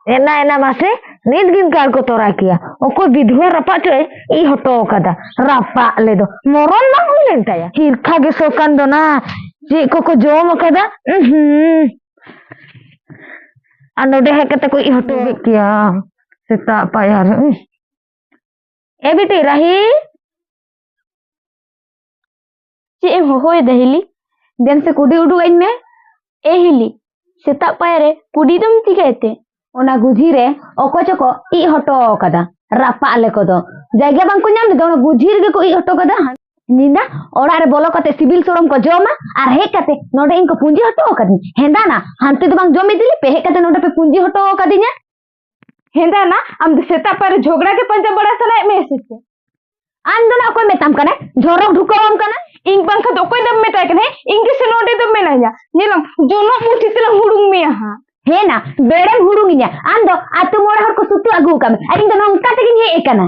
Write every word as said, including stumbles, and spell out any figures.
ᱮᱱᱟ ᱮᱱᱟ ᱢᱟᱥᱮ, ᱱᱤᱛ ᱜᱤᱧ ᱠᱟᱲ ᱠᱚ ᱛᱚᱨᱟ ᱠᱮᱭᱟ᱾ ᱚᱠᱚᱭ ᱵᱤᱫᱷᱩᱣᱟ ᱨᱟᱯᱟᱜ ᱪᱚᱭ ᱤᱡ ᱦᱚᱴᱚ ᱟᱠᱟᱫᱟ? ᱨᱟᱯᱟᱜ ᱞᱮᱫᱚ ᱢᱚᱨᱚᱱ ᱵᱟᱝ ᱦᱩᱭ ᱞᱮᱱ ᱛᱟᱭᱟ᱾ ᱦᱤᱨᱠᱷᱟ ᱜᱮ ᱥᱚ ᱠᱟᱱ ᱫᱚ ᱱᱟ, ᱪᱮᱫ ᱠᱚᱠᱚ ᱡᱚᱢ ᱟᱠᱟᱫᱟ᱾ ᱩᱸᱦᱩᱸ᱾ ᱟᱨ ᱱᱚᱰᱮ ᱦᱮᱡ ᱠᱟᱛᱮ ᱠᱚ ᱤᱡ ᱦᱚᱴᱚ ᱠᱮᱫ ᱠᱮᱭᱟ ᱥᱮᱛᱟᱜ ᱯᱟᱭᱟᱨ ᱨᱮ᱾ ᱩᱸᱦ᱾ ᱮ ᱵᱤᱴᱤ ᱨᱟᱦᱤ, ᱪᱮᱫ ᱮᱢ ᱦᱚᱦᱚᱭᱮᱫᱟ ᱦᱤᱞᱤ? ᱫᱮᱱ ᱥᱮ ᱠᱩᱰᱤ ᱩᱰᱩᱠ ᱟᱹᱧ ᱢᱮ᱾ ᱮ ᱦᱤᱞᱤ, ᱥᱮᱛᱟᱜ ᱯᱟᱭᱟᱨ ᱨᱮ ᱠᱩᱰᱤ ᱫᱚᱢ ᱪᱤᱠᱟᱹᱭ ᱛᱮ? ᱚᱱᱟ ᱜᱩᱡᱷᱤ ᱨᱮ ᱚᱠᱚᱭ ᱪᱚᱠᱚ ᱤᱡ ᱦᱚᱴᱚ ᱟᱠᱟᱫᱟ, ᱨᱟᱯᱟᱜ ᱞᱮᱠᱚ ᱫᱚ᱾ ᱡᱟᱭᱜᱟ ᱵᱟᱝ ᱠᱚ ᱧᱟᱢ ᱞᱮᱫᱟ, ᱚᱱᱟ ᱜᱩᱡᱷᱤ ᱨᱮᱜᱮ ᱠᱚ ᱤᱡ ᱦᱚᱴᱚ ᱠᱟᱫᱟ᱾ ᱧᱤᱫᱟᱹ ᱚᱲᱟᱜ ᱨᱮ ᱵᱚᱞᱚ ᱠᱟᱛᱮ ᱥᱤᱵᱤᱞ ᱥᱚᱲᱚᱢ ᱠᱚ ᱡᱚᱢᱟ, ᱟᱨ ᱦᱮᱡ ᱠᱟᱛᱮ ᱱᱚᱰᱮ ᱤᱧ ᱠᱚ ᱯᱩᱸᱡᱤ ᱦᱚᱴᱚ ᱟᱠᱟᱫᱤᱧ᱾ ᱦᱮᱸᱫᱟᱱᱟ, ᱦᱟᱱᱛᱮ ᱫᱚ ᱵᱟᱝ ᱡᱚᱢ ᱤᱫᱤ ᱞᱮᱯᱮ, ᱦᱮᱡ ᱠᱟᱛᱮ ᱱᱚᱰᱮ ᱯᱮ ᱯᱩᱸᱡᱤ ᱦᱚᱴᱚ ᱟᱠᱟᱫᱤᱧᱟ᱾ ᱦᱮᱸᱫᱟᱱᱟ, ᱟᱢ ᱫᱚ ᱥᱮᱛᱟᱜ ᱯᱟᱭᱟᱨ ᱨᱮ ᱡᱷᱚᱜᱽᱲᱟ ᱜᱮ ᱯᱟᱸᱡᱟ ᱵᱟᱲᱟ ᱥᱟᱱᱟᱭᱮᱫ ᱢᱮᱭᱟ ᱥᱮ ᱪᱮᱫ? ᱟᱢ ᱫᱚ ᱱᱟ ᱚᱠᱚᱭ ᱢᱮᱛᱟᱢ ᱠᱟᱱᱟ? ᱡᱷᱚᱨᱚᱠ ᱰᱷᱩᱠᱟᱹᱣᱟᱢ ᱠᱟᱱᱟ? ᱤᱧ ᱵᱟᱝᱠᱷᱟᱱ ᱫᱚ ᱚᱠᱚᱭ ᱫᱚᱢ ᱢᱮᱛᱟᱭ ᱠᱟᱱᱟ? ᱤᱧ ᱜᱮ ᱥᱮ ᱱᱚᱰᱮ ᱫᱚᱢ ᱢᱮᱱᱟᱧᱟ? ᱧᱮᱞᱟᱢ, ᱡᱚᱱᱚᱜ ᱯᱩᱛᱷᱤ ᱛᱮᱞᱟᱝ ᱦᱩᱲᱩᱝ ᱢᱮᱭᱟ ᱦᱟᱸᱜ᱾ ᱦᱮᱸ ᱱᱟ, ᱵᱮᱲᱮᱢ ᱦᱩᱲᱩᱝᱤᱧᱟ᱾ ᱟᱢ ᱫᱚ ᱟᱹᱛᱩ ᱢᱚᱬᱮ ᱦᱚᱲ ᱠᱚ ᱥᱩᱛᱩ ᱟᱹᱜᱩ ᱟᱠᱟᱫ ᱢᱮ, ᱟᱨ ᱤᱧ ᱫᱚ ᱱᱚᱝᱠᱟ ᱛᱮᱜᱤᱧ ᱦᱮᱡ ᱟᱠᱟᱱᱟ᱾